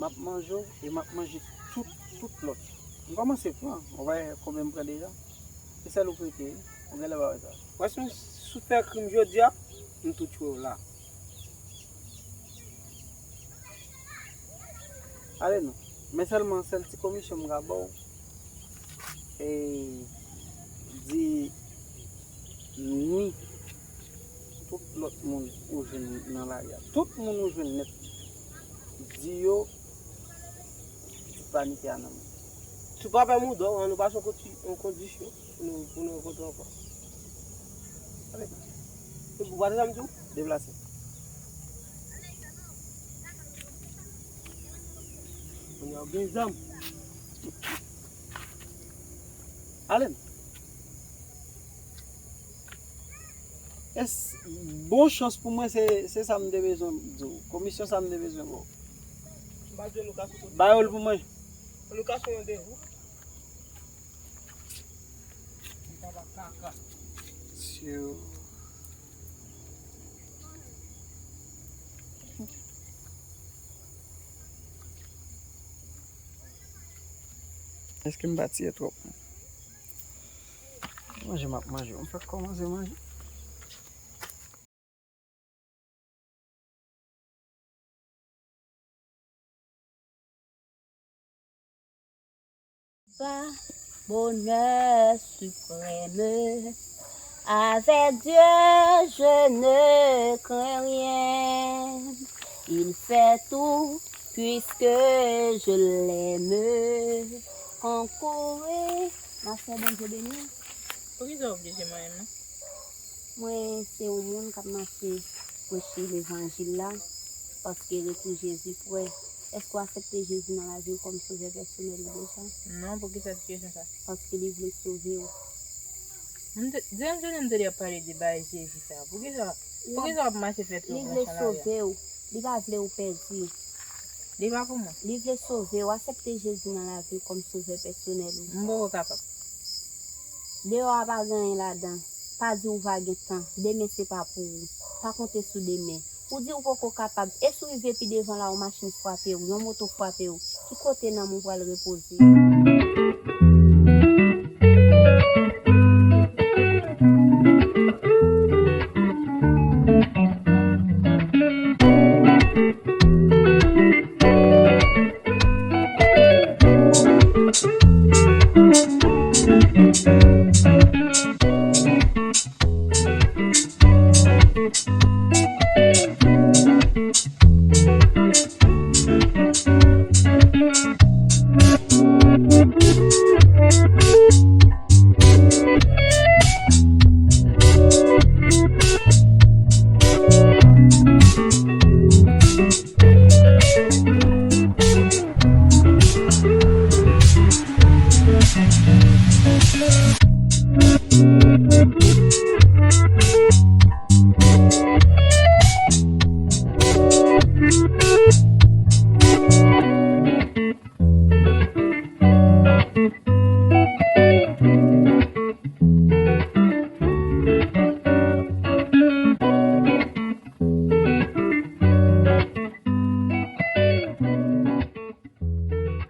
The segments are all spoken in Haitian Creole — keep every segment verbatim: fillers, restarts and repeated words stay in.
M ap manje w e m ap manje tout, tout lòt yo. M kòmanse pran, ou pa wè konbyen m pran deja? Se sèl ou k rete, wi. Ou genlè pa wè sa. Wè si m sou fè krim jodi a, m tou tchwe w la. Ale non. Men sèlman, sèl ti komisyon m ka ba w, e, di ni tout lòt moun ou jwenn nan lari a. Tout moun ou jwenn nèt, di yo pitit pa Nike a nan men. Si w pa pè mouda w, ann nou pase yon kondi-, yon kondisyon pou nou, pou nou rankontre ankò. Ale. Ou pa tande sa m di w? Deplase. Kounye a w gen zam. Ale. Es, bon chans pou mwen, se, se sa m te bezwen di w. Komisyon sa m te bezwen ba w. M pa di w nou ka sou kote. Ba yo l pou mwen. Nou ka sou randevou. Syo. Èske m pa tiye twòp? Manje m ap manje, m fèk kòmanse manje. Bonheur suprême, avec Dieu je ne crains rien. Il fait tout puisque je l'aime. Konkoure, ma sè, Bondye beni w. Poukisa w oblije manyen m nan? Mwen se yon moun k ap mache preche levanjil la, paske retou Jezi prè. Èske w aksepte Jezi nan lavi w kòm sovè pèsonèl ou deja? Non, poukisa ti kesyon sa? Paske li vle sove w. M te, Dianjone m te deja pale de bagay Jezi sa. Poukisa, poukisa w ap mache fè twòp machann lari a? Li vle sove w. Li pa vle w pèdi. Li pa pou mwen. Li vle sove w. Aksepte Jezi nan lavi w kòm sovè pèsonèl ou. M poko kapab. Deyò a pa gen anyen ladan. Pa di ou va gen tan. Demen se pa pou ou. Pa konte sou demen. Ou di ou poko kapab. E si w rive pi devan la, yon machin frape w, yon moto frape w. Ki kote nanm ou pral repoze?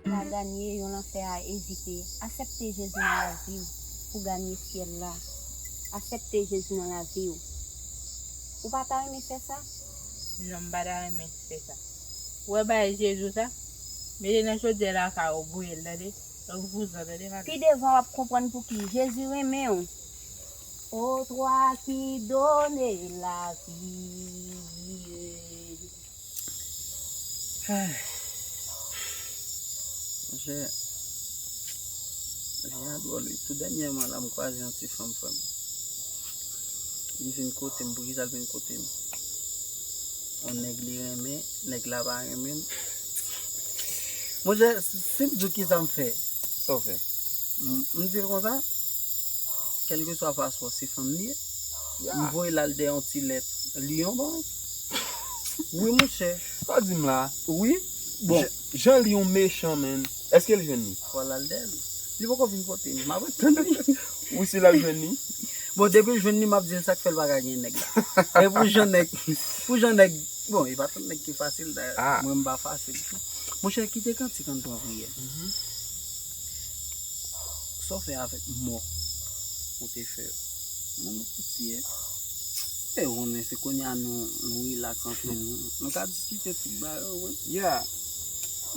La ganye yon lanfè a evite. Aksepte Jezi nan lavi w pou ganye syèl la. Aksepte Jezi nan lavi w. Ou pa ta renmen fè sa? Non, m pa ta renmen fè sa. Ou wè bagay Jezi sa? Mete nan chodyè lakay ou, bouyi l, tande? Ou vouzan, tande, tande? Pi devan w ap konprann pouki Jezi renmen w. Ô toi qui donnes la vie. Monchè, vi a dwòl, wi. Tou dènyèman la, m kwaze yon ti fanm, frè m. Li vin kote m. Poukisa l vin kote m? Yon nèg li renmen, nèg la pa renmen l. Monchè, si m di w kisa m fè, sa w fè? M, m di l konsa, kèlkeswa fason, se fanm li ye. M voye l al dèyè yon ti lèt Lyon, bon. Wi, monchè. Sa w di m la? Wi. Bon, jan Lyon mechan, menn. Èske l jwenn li? Fò l al dèyè l. Li poko vin kote m. M ap ret tann li. Ou si l ap jwenn li? Bon, depi l jwenn li, m ap di l sa k fè l pa ka gen nèg la. E pou jan nèg, pou jan nèg Bon, e pa tout nèg ki fasil dayè. Ah. Mwen, m pa fasil tou. Monchè, kite kantik, ann pran priyè. Mhm. Sa w fè avèk mò ou te fè? Moun ou te tiye? E konnen se kounye a nou, nou rilaks antre nou. Nou ka diskite tout bagay, wi. Ya.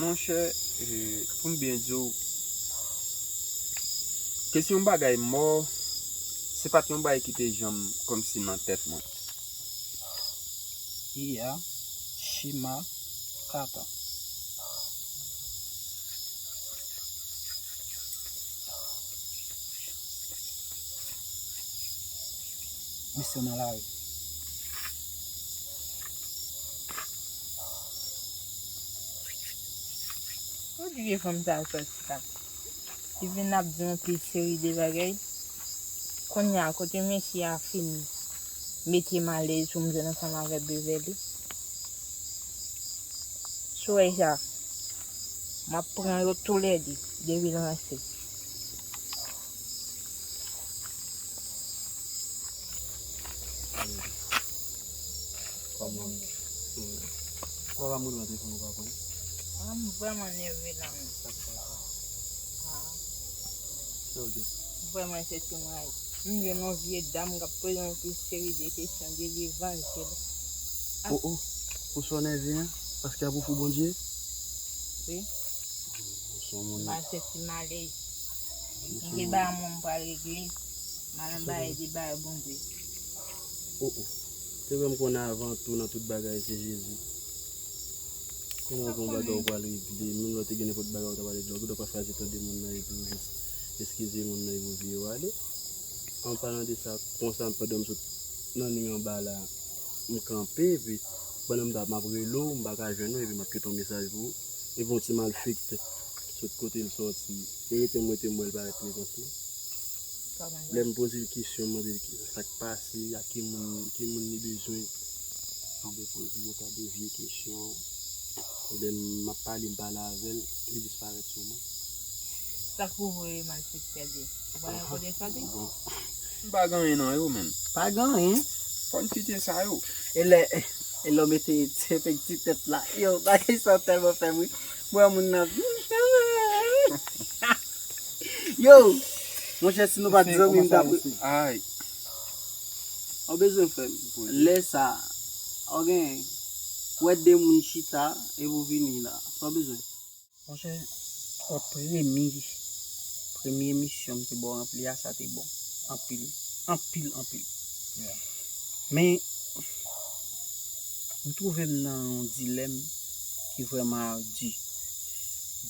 Monchè, eh, pou m byen di w, kesyon bagay mò, se pa t yon bagay ki te janm kòmsi nan tèt mwen. Iya, Shima, Kata. Misye nan lari. Ou di vye fanm sa a sòti la. Li vin ap di yon pil seri de bagay. Kounye a, kote mesye a fin mete m alèz pou m jwenn ansanm avèk Beverly. Sou wè sa, m ap pran yo toulède depi l ranse. Kòman? Ou pa ba moun nan telefòn ou pa pran? Ah, m vrèman nève la menm. Sa k pase? Ah. Sa w gen? M vrèman soti mal. M jwenn yon vye dam k ap poze yon seri de kesyon de levanjil. Ah. Oh, oh. Ou sò nève, hein? Paske ap ofri Bondye? Wi. Ou se yon moun. M al soti malèz. M gen bagay mwen m pral regle. M al anba ede bagay Bondye. Oh, oh. Te wè m konnen avan tou nan tout bagay se Jezi. Kòman w gen yon bagay ou pral regle, menm lè w te gen nenpòt bagay ou ta pral regle, ou gentan pa chwazi tande moun nan epi ou jis eskize moun nan epi ou vire w ale. An palan de sa, konsa pandan m sot nan liy anba la, m kanpe, epi pandan m t ap, m ap rele w, m pa ka jwenn ou, epi m ap kite yon mesaj pou ou, epi yon ti malfektè sot kote l sòti, e rete m, rete m wè l parèt prezans mwen. Lè m poze l kesyon, m mande l ki, sa k pase, a ki moun, ki moun li bezwen. Anben poze m yon ta de vye kesyon. Lè m ap pale, m pale avè l, li disparèt sou mwen. Sa k pou voye malfektè di? Ou pa gen kote sòti? Bon. M pa gen anyen nan yo, menm. Pa gen anyen? Fò n kite sa yo. E lè, e lè w mete ti efektif tèt la. Yo, bagay sa tèlman fè m ri. M wè moun nan ap di, yo! Monchè, si nou pa t zanmi, m t ap. Ay. Ou bezwen frè m. Lè sa, ou gen, wè de moun chita, epi w vini la. Sa w bezwen? Monchè, wè premye, premye misyon m te ba w ranpli a, sa te bon. Anpil, anpil, anpil. Yeah. Men, m twouve m nan yon dilèm ki vrèman ardi.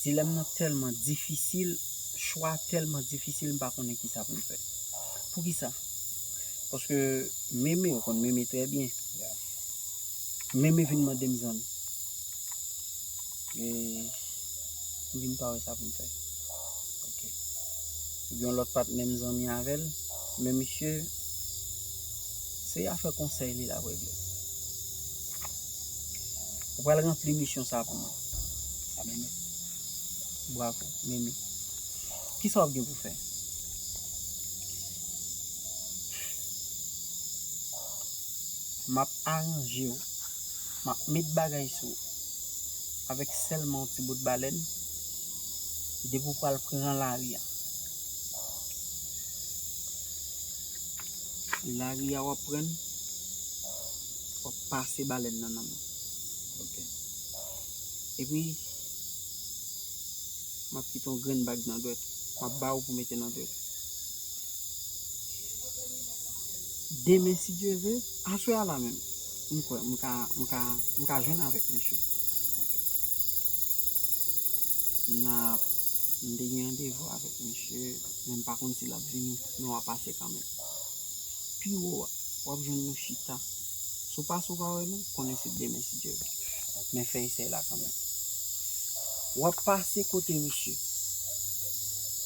Dilèm nan tèlman difisil, chwa tèlman difisil, m pa konnen kisa pou m fè. Poukisa? Paske Meme, ou konn Meme trè byen. Yeah. Meme vin mande m zanmi. E m vin pa wè sa pou m fè. Ok. Gen yon lòt patnè m zanmi avè l, men misye, se afè konsèy li l ap regle. Ou pral ranpli misyon sa pou mwen. A, Meme. Bravo, Meme. Kisa w ap gen pou fè? M ap aranje w. M ap met bagay sou ou. Avèk sèlman yon ti bout balèn, depi w pral pran lari a. Lari a w ap pran, w ap pase balèn nan nan men w. Ok. Epi, m ap kite yon grenn bag nan dwèt ou. M ap ba ou pou mete nan dwèt ou. Demen, si Dye vle, aswè a la menm, m kwè m ka, m ka, m ka jwenn avèk misye. N ap, m te gen randevou avèk misye, men m pa konn si l ap vini, men w a pase kanmenm. Pi wo a, w ap jwenn nou chita. Si w pase w pa wè nou, konnen se demen, si Dye vle. Men fè esèy la kanmenm. W ap pase kote misye.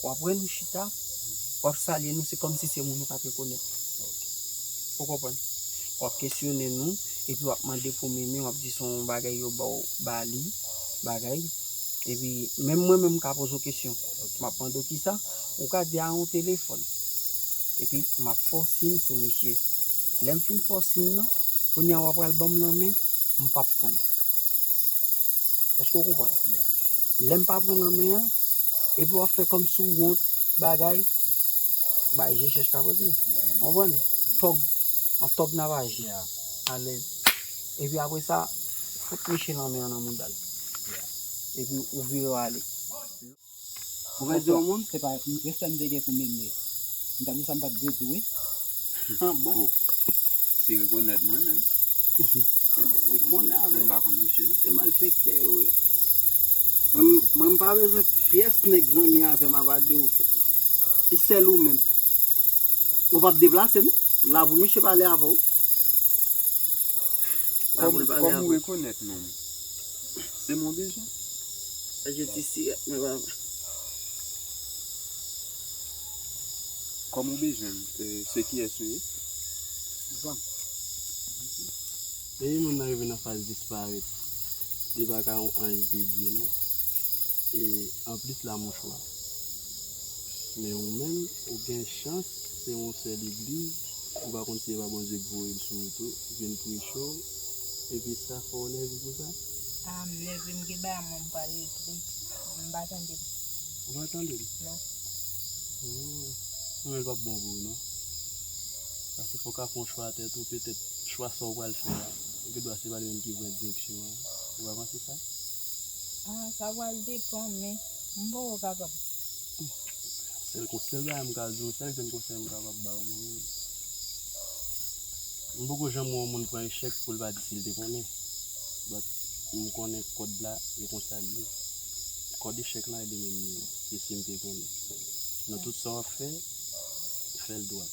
W ap wè nou chita, w ap salye nou, se kòmsi se moun ou pa t rekonèt. Ou konprann? W ap kesyone nou, epi w ap mande pou Meme, w ap di se yon bagay yo ba w, ba li, bagay. Epi, menm mwen menm, m ka poze w kesyon. M ap mande w kisa, ou ka di a yon telefòn. Epi, m ap fè w siy sou misye. Lè m fin fè w siy nan, kounye a w ap pral ban m lanmen, M p ap pran l. Èske w konprann? Lè m pa pran nan men an, epi w ap fè kòmsi w wont bagay, bay je chèch k ap regle. Konprann? Tòg, an tòg n ap aji. Alèz. Epi apre sa, fout Miche nan men an nan mouda l. Epi ou vire w ale. Ou pa di yon moun? Se pa respè m te gen pou Mimi. M ta di sa m pa t dwe di wi. Ah bon? Oh. Se rekonèt mwen menm. Ou konnen avè m pa konn misye non. Se malfektè yo ye. Mwen, mwen m pa bezwen pyès nèg zanmi avè m apa de ou frè. Se sèl ou menm. Ou p ap deplase non. La pou misye pale avè w. Kòm ou rekonèt non. Se mon bezwen. Je ti sirèt mwen papa. Kòm ou bezwen m, se kiyès ou ye? Bon. Depi moun nan rive nan faz disparèt, li pa ka yon anj de Dye non. E anplis la mouchwa. Men ou menm, ou gen chans, se yon sèl legliz, ou pa konn si se pa Bondye k voye l sou ou tou, vin preche w, epi sa fè w nève pou sa? Ah, m nève, m gen bagay mwen m pral ekri, m pa tande l. Ou pa tande l? Non. Oh. Mwen menm l p ap bon pou ou non. Paske fòk w fè yon chwa tèt ou, petèt chwa sa w pral fè a, gen dwa se pa li menm ki pran direksyon an. Ou pa panse sa? Ah, sa pral depann, men m poko kapab. Sèl konsèy m ka di w, sèl grenn konsèy m kapab ba w mwen menm. M poko janm wè yon moun pran echèk pou l pa di si l te konnen. But m konnen kòd la e konsa l ye. Kòd echèk la e li menm li ye. Se si m te konnen. Nan tout sa w ap fè, fè l dwat.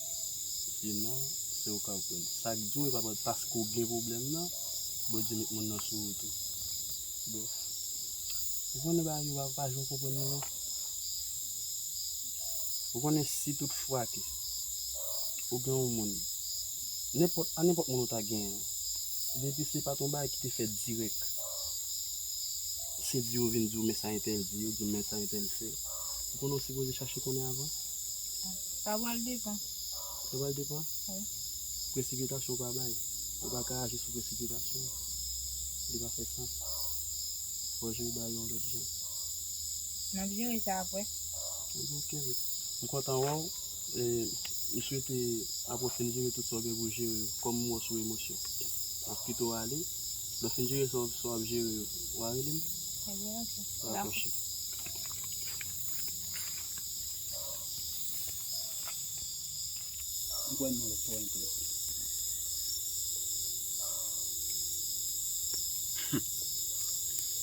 Sinon, se ou k ap pran l. Sa k di w e pa paske w gen pwoblèm nan, Bondye met moun nan sou ou tou. Bon. Ou konnen bagay yo pa, pa jan w konprann li non. Ou konnen si tout fwa ke ou gen yon moun, nenpòt, a nenpòt moun ou ta genyen, depi se pa t yon bagay ki te fèt dirèk, se di yo vin di w men sa entèl di, yo di w men sa entèl fè. Ou konnen w sipoze chache konnen avan? Sa pral depann. Sa pral depann? Wi. Presipitasyon pa bay. Ou pa ka aji sou presipitasyon. Li pa fè sans. Fò w jere bagay yo yon lòt jan. M ap jere sa apre. Ebyen, ok, wi. M kontan wè w. E, m swete apre w fin jere tout sa w gen pou w jere yo, kòm m wè w sou emosyon. M ap kite w ale. Lè w fin jere sa w, sa w ap jere yo, w a rele m? Ebyen, ok. Dakò, chè. M kwè non, l ap twò enterese.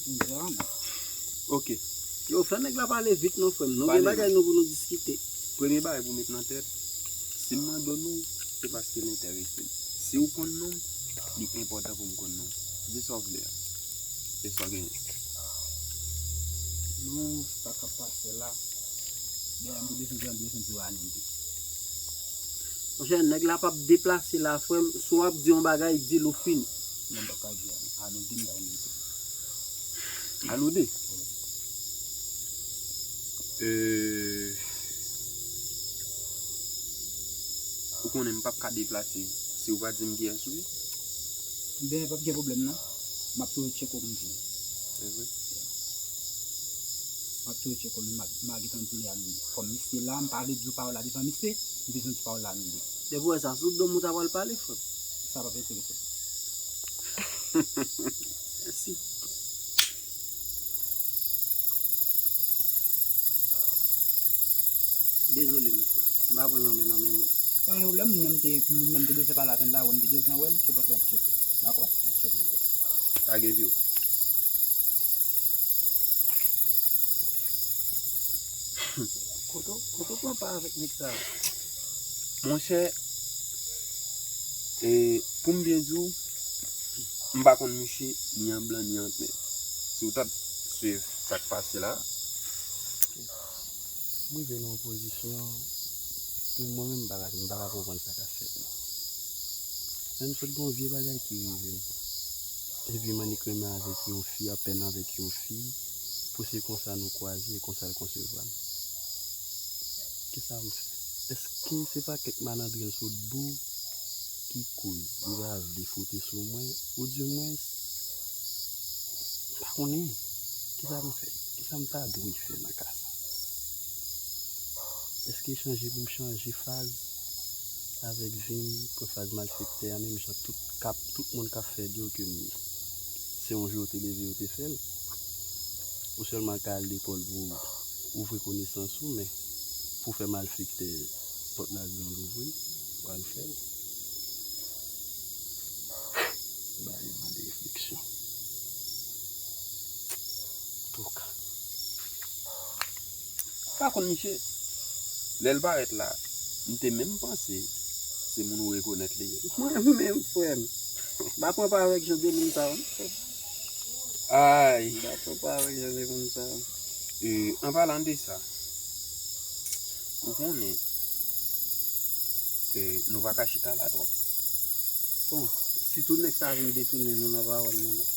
Mizè a, mwen. Ok. Yo, fè nèg la pale vit non, frè m. Nou gen bagay nou pou nou diskite. Premye bagay pou w met nan tèt, si m mande w non, se paske l enterese m. Si w konn non m, li enpòtan pou m konn non w. Di sa w vle a. E sa w genyen. Non, sa k ap pase la. Dèyè m te bezwen di w, m te bezwen di w ann di. Monchè, nèg la p ap deplase la, frè m. Si w ap di yon bagay, di l ou fini. Non, m p ap ka di ann. Ann di m la ou mete. Ann ou de? Wi. Euh, ou konnen m p ap ka deplase si w pa di m kiyès ou ye. Ben, p ap gen pwoblèm non. M ap toujou tcheke w pou m vini. Se vre? M ap toujou tcheke w, m ap, m a gentan di w li anile. Kòm misye la, m pa vle di w pawòl la devan misye, m bezwen di pawòl la anile. Depi w wè sa sou do m ou ta pral pale, frè m. Sa p ap enterese m. Mèsi. Dezole, mon frè. M pa pran nan men nan men moun. Pa gen pwoblèm, moun nan m te, moun nan m te bezwen pale avè l la, wè m te bezwen wè l, kenpòt lè m tcheke. Dakò? M tcheke ankò. Pa gen vyo. Kote, kote w pran pa avèk nèg sa yo? Monchè, e, pou m byen di w, m pa konn misye ni an blan ni an nwè. Si w t ap swiv sa k pase la. M rive nan yon pozisyon, men mwen menm m pa ka, m pa ka konprann sa k ap fèt non. Men m sot gen yon vye bagay ki rive m. Epi m annik renmen avèk yon fi, apèn avèk yon fi, pou se konsa nou kwaze e konsa l konsevwa m. Kisa m fè? Èske se pa kèk malandren sot bou ki koz li pa vle fwote sou mwen, oudimwens Konnen, kisa m fè? Kisa m ta dwe fè nan ka sa? Èske chanje pou m chanje faz avèk vi m, pran faz malfektè a, menm jan tout k ap, tout moun k ap fè di w ke m, se yon jou yo te leve, yo te fè l? Ou sèlman ka al lekòl pou w ouvri konesans ou, men pou w fè malfektè pòt la di w louvri, w al fè l. Bagay mande refleksyon. Antouka. Pa konn misye. Lè l parèt la, m te menm panse se moun ou rekonèt li ye. Mwen menm, frè m. M pa pran pa avèk jan de moun sa yo. Ay. M pa pran pa avèk jan de moun sa yo. E, an palan de sa, ou konnen, e, nou pa ka chita la twòp. Bon, sitou nèg sa vin detounen nou nan pawòl nou la.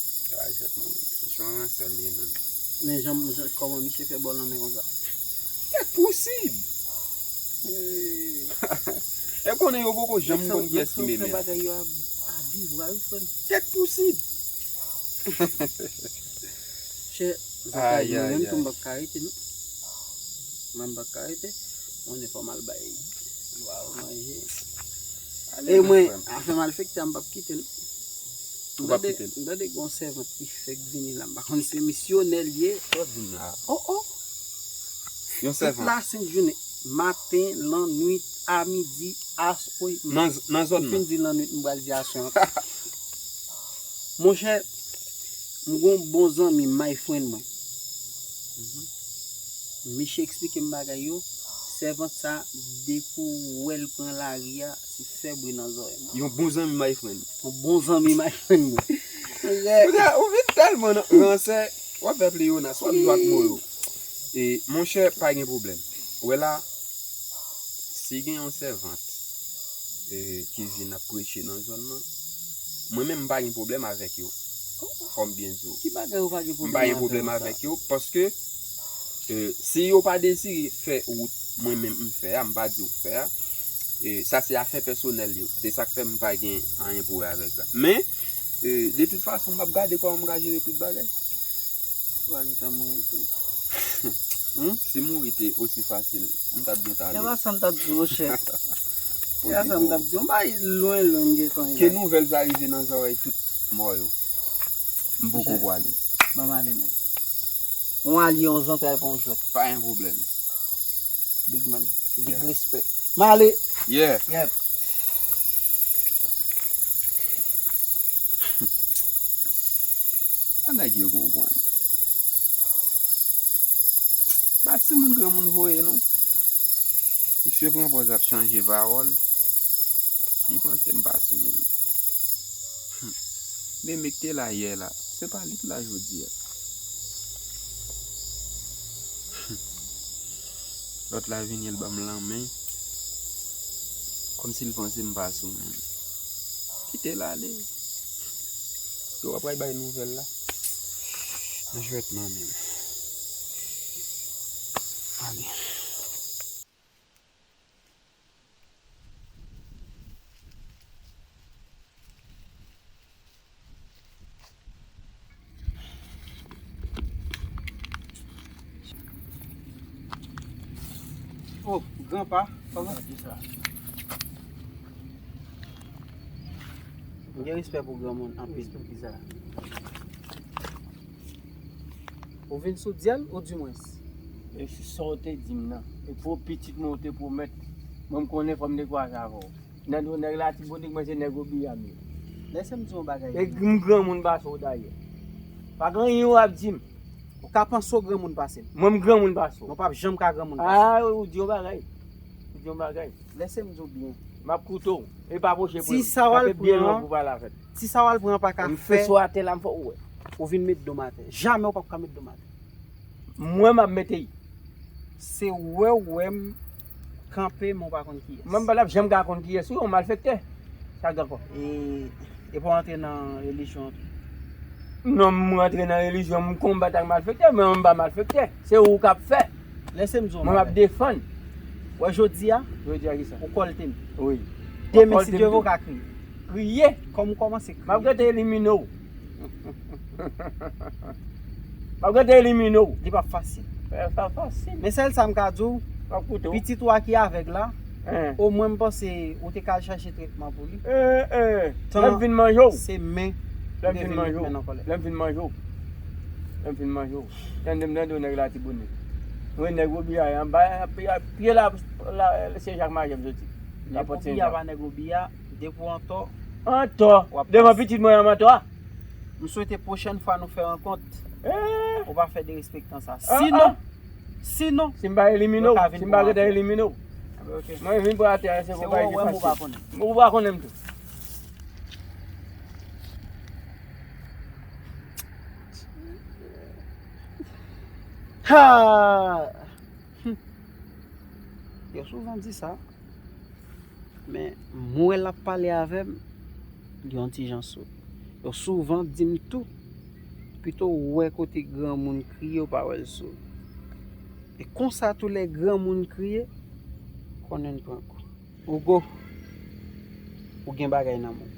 Ay, jwèt mwen menm. Se yon ransè l ye menm. Men jan, jan, kòman misye fè ba w lanmen konsa? Kèk pousib! Hey. E konnen yo poko janm konn kiyès ki meme a. Bagay yo a, a viv, wi, frè m. Kèk pousib! Chè, zantray, mwen menm tou m p ap ka rete, non. Mwen m p ap ka rete. Mwen fò m al bay lwa yo manje. E mwen, afè malfektè a, m p ap kite l. M tande, m tande gen yon sèvant ki fèk vini la. M pa konn se misyonè l ye. Sa w ap di m la? Oh, oh. Yon sèvant. Tout la sent jounen. Maten, lannwit, a midi, a s-, wi. Nan, nan zòn nan. M fin di lannwit, m pral di aswè ankò. Monchè, m gon bon zanmi, my friend mwen. Misye eksplike m bagay yo. Sèvant sa, depi w wè l pran lari a, se fè bri nan zòrèy mwen. Yon bon zanmi my friend. Yon bon zanmi my friend mwen. Ou vin tèlman ransè, w ap fè pleyonas, w ap jwe ak mo yo. E, monchè, pa gen pwoblèm. Ou wè la, si gen yon sèvant, e, ki vin ap preche nan zòn nan, mwen menm m pa gen pwoblèm avèk yo. Fò m byen di w. Ki bagay ou pa gen pwoblèm avèk yo? M pa gen pwoblèm avèk yo, paske, e, si yo pa dezire fè wout mwen menm m fè a, m pa di w fè a, e, sa se afè pèsonèl yo. Se sa k fè m pa gen anyen pou wè avèk sa. Men, e, de tout fason, m ap gade kòman m ka jere tout bagay. Ou pa gentan mouri tou. Hmm? Si mouri te osi fasil, m t ap gentan ale. E pa sa m t ap di, monchè. E pa sa m t ap di. Yon bagay lwen, lwen, m gentan ye. Ke nouvèl sa rive nan zòrèy tout mò yo. M poko pwale. Ban m ale, men. Yon alye, yon zantray pa yon jwèt. Pa gen pwoblèm. Big man. Big respect. M ale. Yeah. Yep. A nèg yo konprann. Pa timoun granmoun voye non. Misye pran pòz ap chanje pawòl. Li panse m pa sou moun. Meme k te la yè la, se pa li k la jodi a. Lòt la vini, l ban m lanmen. Kòmsi l panse m pa sou moun. Kite l ale. Yo, w ap pral bay nouvèl la. Nan jwèt manmi. Ale. Oh, granpa, kòman? Sa ki sa? M gen respè pou granmoun anpil. Respè ki sa? Ou vin sou dyèl ou di mwens? E se sa w te di m nan. E pou pitit mwen ou te pwomèt. Mwen m konnen fò m dekwaze avè w. Nan do nèg la, ti bonik mwen se nèg obi a m ye. Lèse m di yon bagay. E m granmoun pase w dayè. Pa gen anyen w ap di m. Ou ka panse w granmoun pase m. Mwen m granmoun pase w. Mwen p ap janm ka granmoun pase w. A, ou di yon bagay. Ou di yon bagay. Lèse m di w byen. M ap koute w. E pa pwoche pou m. Ti sa w al pran an, ti sa w al pran an pa ka fè. M fè sou atè la, m fè w wè. Ou vin met do m atè. Jamè w p ap ka met do m atè. Mwen m ap mete l. Se wè w wè m kanpe, men w pa konn kiyès. Mwen m pa t ap janm ka konn kiyès ou, yon malfektè. Sa k gen ankò? E, e pa w antre nan relijyon an tou? Non, m rantre nan relijyon, m konbat ak malfektè, men m pa malfektè. Se ou k ap fè. Lèse m di w yon bagay. Mwen m ap defann. Wè jodi a? Jodi a ki sa? Ou kòlte m. Wi. Demen, si Dye vle, w ka kriye. Kriye? Kòm ou kòmanse kriye. M ap gentan elimine w. M ap gentan elimine w. Li p ap fasil. Sa fasil. Men sèl sa m ka di w, m ap koute w. Pitit ou a ki avèg la, omwen m panse ou te ka al chache tretman pou li. Lè m fin manje w. Se men. Lè m fin manje w. Lè m fin manje w. Lè m fin manje w. Tande m, tande w, nèg Latibonit. Mwen nèg Wobi a anba pye la, la, se Jak Majè m soti. Nèg Wobi a pa nèg Wobi a, depi w antò. Antò. Devan pitit mwen an m antò a. M swete pwochèn fwa nou fè rankont, ou pa fè derespektan sa. Sinon, sinon, si m pa elimine w, si m pa gentan elimine w, mwen vin pran atè a, se konpayi ki fasil. Ou pa konnen m tou. Ha! Yo souvan di sa. Men, m wè l ap pale avè m, li yon ti jan sou. Yo souvan di m tou, pito w wè kote granmoun kriye, w pa wè l sou. E konsa tou, lè granmoun kriye, konnen l pran kou. Hugo, ou gen bagay nan men w.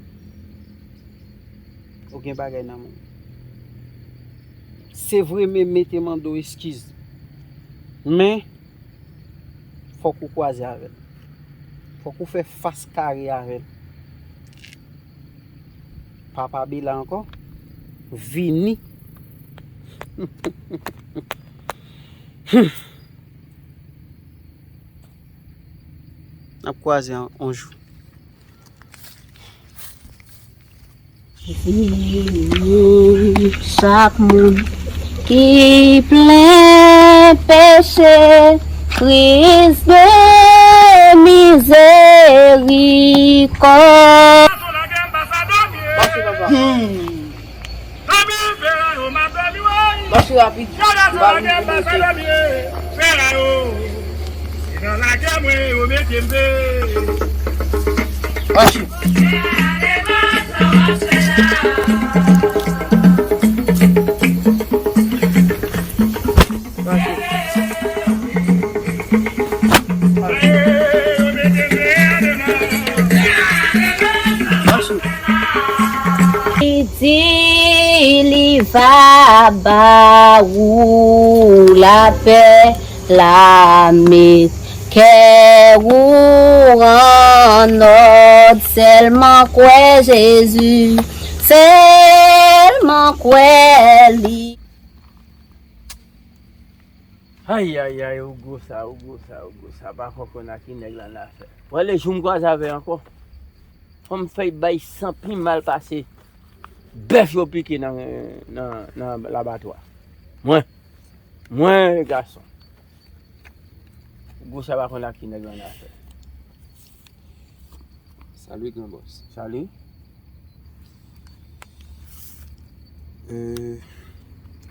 Ou gen bagay nan men w. Se vre, men mete mande w eskiz. Men, fòk ou kwaze avè l. Fòk ou fè fas kare avè l. Papa Bela ankò vini. N ap kwaze yon, yon jou. Vini, chak moun ki plen peche, Kris gen mizerikòd. Mache rapid. M pa vin pou mete. Mache. Mache. Li di li va ba ou lapè, la met kè ou an òd, sèlman kwè Jezi, sèlman kwè li. Ay, ay, ay, Hugo sa, Hugo sa, Hugo sa, pa konprann a ki nèg la nan afè. Premye jou m kwaze avè l ankò. Fò m fè l bay san pi mal pase bèf yo pike nan, nan, nan labatwa. Mwen, mwen, gason. Hugo sa pa konn ak ki nèg la nan afè. Salut, Gran Bòs. Salut. Euh,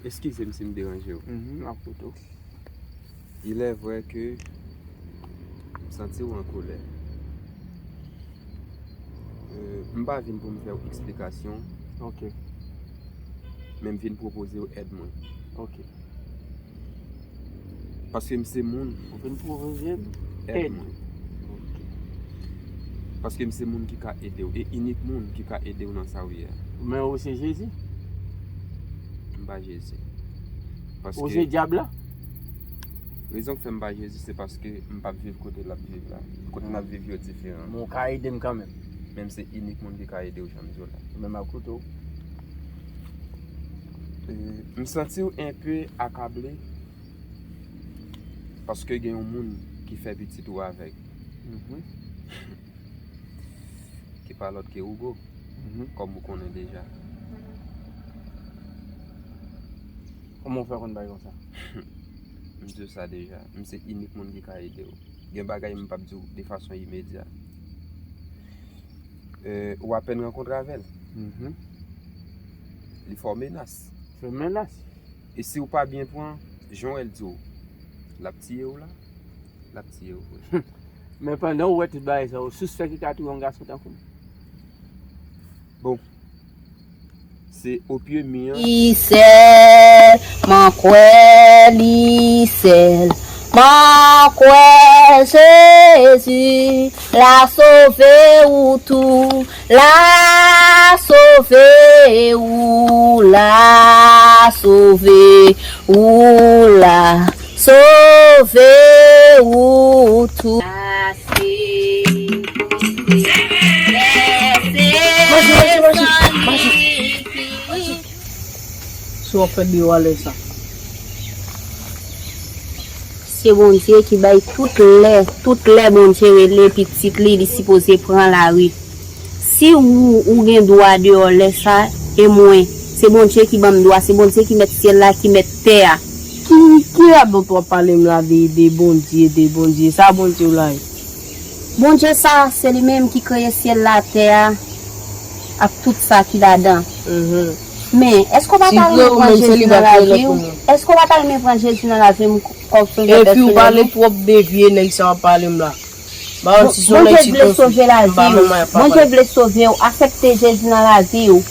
eskize m si m deranje w. Mhm, m ap koute w. Il est vrai que m santi w an kolè. Euh, m pa vin pou m fè w eksplikasyon. Ok. Men m vin pwopoze w èd mwen. Ok. Paske m se moun. Ou vin pwopoze m èd mwen. Paske m se moun ki ka ede w. E inik moun ki ka ede w nan sa w ye a. Men ou se Jezi? M pa Jezi. Ou se dyab la? Rezon k fè m pa Jezi, se paske m p ap viv kote l ap viv la. Kote n ap viv yo diferan. Men w ka ede m kanmenm. Men m se inik moun ki ka ede w, jan m di w la. Men m ap koute w. Euh, m santi w enpe akable. Paske gen yon moun ki fè pitit ou avèg. Mhm. Ki pa lòt ke Hugo. Mhm. Kòm ou konnen deja. Kòman w fè konn bagay konsa? M di w sa deja. M se inik moun ki ka ede w. Gen bagay m p ap di w de fason imedya. Euh, ou apèn rankontre avè l. Mhm. Li fè w menas. Fè menas? E si w pa byen pran, jan w wè l di w, l ap tiye w la, l ap tiye w vre. Men pandan w wè tout bagay sa yo, sou sa ki ka touye yon gason tankou m? Bon, se opye mi an. Li sèlman kwè, li sèlman An kwè Jezi, l a sove ou tou, l a sove ou, l a sove ou, l a sove ou tou. Mache, mache, mache, mache. Sa w ap fè deyò a lè sa? Se Bondye ki bay tout lè, tout lè Bondye rele pitit li, li sipoze pran lari. Si ou, ou gen dwa deyò lè sa, e mwen, se Bondye ki ban m dwa, se Bondye ki mèt syèl la, ki mèt tè a. Ki, ki radòt w ap pale m la de, de Bondye, de Bondye? Sa Bondye w la ye? Bondye sa, se li menm ki kreye syèl la, tè a, ak tout sa ki ladan. Mhm. Men, èske w pa ta renmen pran Jezi nan lavi w? Èske w pa ta renmen pran Jezi nan lavi w kòm sovè pèsonèl ou? Epi w pale twòp devye nèg sa w ap pale m la. Bondye vle sove lavi w. Bondye vle sove w. Aksepte Jezi nan lavi w.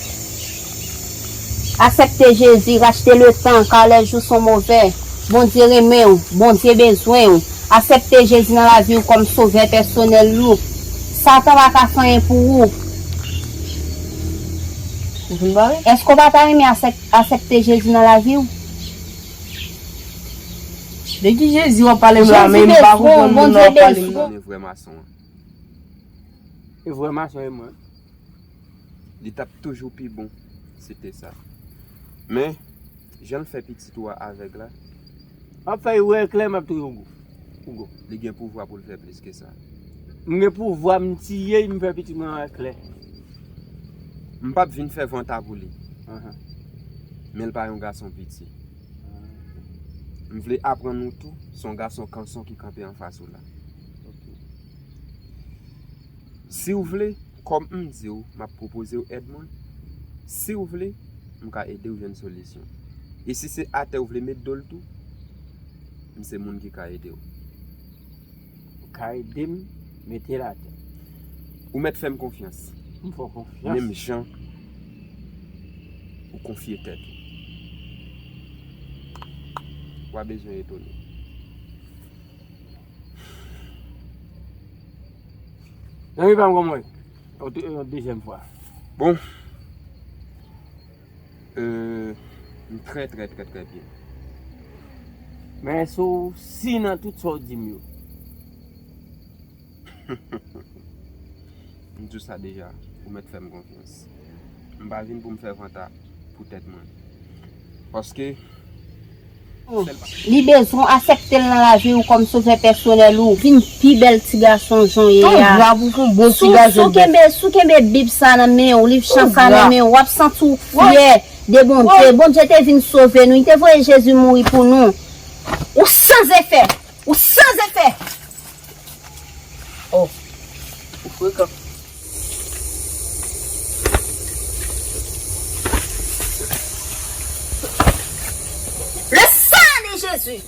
Aksepte Jezi, rachte le tan, car les jours sont mauvais. Bondye renmen w. Bondye bezwen w. Aksepte Jezi nan lavi w kòm sovè pèsonèl ou. Satan pa ka fè anyen pou ou. Ou fin pale? Èske w pa ta renmen aksep-, aksepte Jezi nan lavi w? De ki Jezi w ap pale m la, men m pa konprann moun nan w ap pale m nan. Jezi bezwen w, Bondye bezwen w. Vrè mason an. E vrè mason e mwen. Li t ap toujou pi bon si se te sa. Men, jan l fè pitit ou a avèg la. M ap fè y wè klè, m ap touye w gwo. Ou gwo. Li gen pouvwa pou l fè plis ke sa. M gen pouvwa, m tiye y, m fè pitit mwen wè klè. M p ap vin fè vanta pou li. Ahan. Men l pa yon gason piti. M vle aprann ou tou, se yon gason kanson ki kanpe anfas ou la. Ok. Si w vle, kòm m di w, m ap pwopoze w èd mwen. Si w vle, m ka ede w jwenn solisyon. E si se atè w vle met do l tou, m se moun ki ka ede w. Ou ka ede m mete l atè. Ou mèt fè m konfyans. M fè w konfyans. Menm jan ou konfye tèt ou. W a bezwen etone. Zanmi pa m, kòman w ye? Yon de-, yon dezyèm fwa. Bon. Euh, m trè, trè, trè, trè byen. Men èske w si nan tout sa w di m yo? M di w sa deja, ou mèt fè m konfyans. M pa vin pou m fè vanta pou tèt mwen. Paske, oh, li bezwen w aksepte l nan lavi w kòm sovè pèsonèl ou. Vin pi bèl ti gason jan w ye a. Ou gra pou fè yon bon ti gason. Si w kenbe, si w kenbe Bib sa nan men w, liv chan sa nan men w, w ap santi w fyè de Bondye. Bondye te vin sove nou, li te voye Jezi mouri pou nou. Ou san zefè. Ou san zefè. Oh, ou frekan. Le sang de Jésus.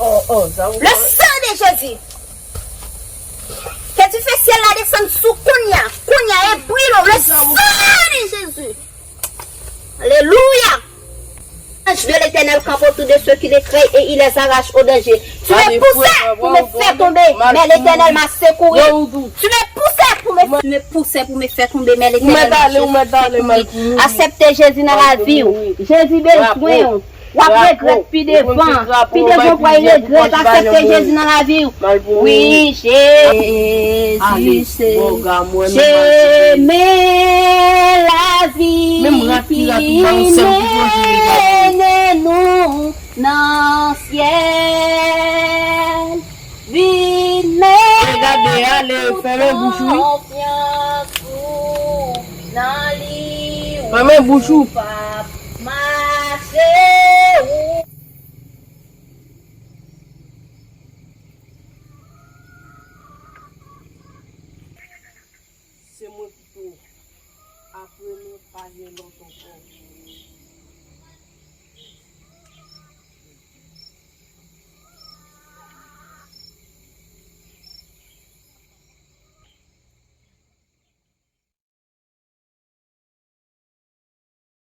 Oh, oh, sa ou... Le sang de Jésus. Ke dife syèl la desann sou kounya. Kounya e brile w. Le sang de Jésus. Alléluia. Ange de l'Éternel campe autour de ceux qui le craignent et il les arrache au danger. Tu me poussais pour me faire tomber, mais l'Éternel m'a secouru. Tu me poussais pour me, tu me poussais pour me faire tomber, mais l'Éternel m'a secouru. Aksepte Jezi nan lavi w. Jezi bezwen w. W ap regrèt pi devan. Pi devan w pral regrèt. Aksepte Jezi nan lavi w. Wi, Jezi se chemen, lavi ki mennen nou nan syèl. Vin mete konfyans ou nan li, ou p ap mache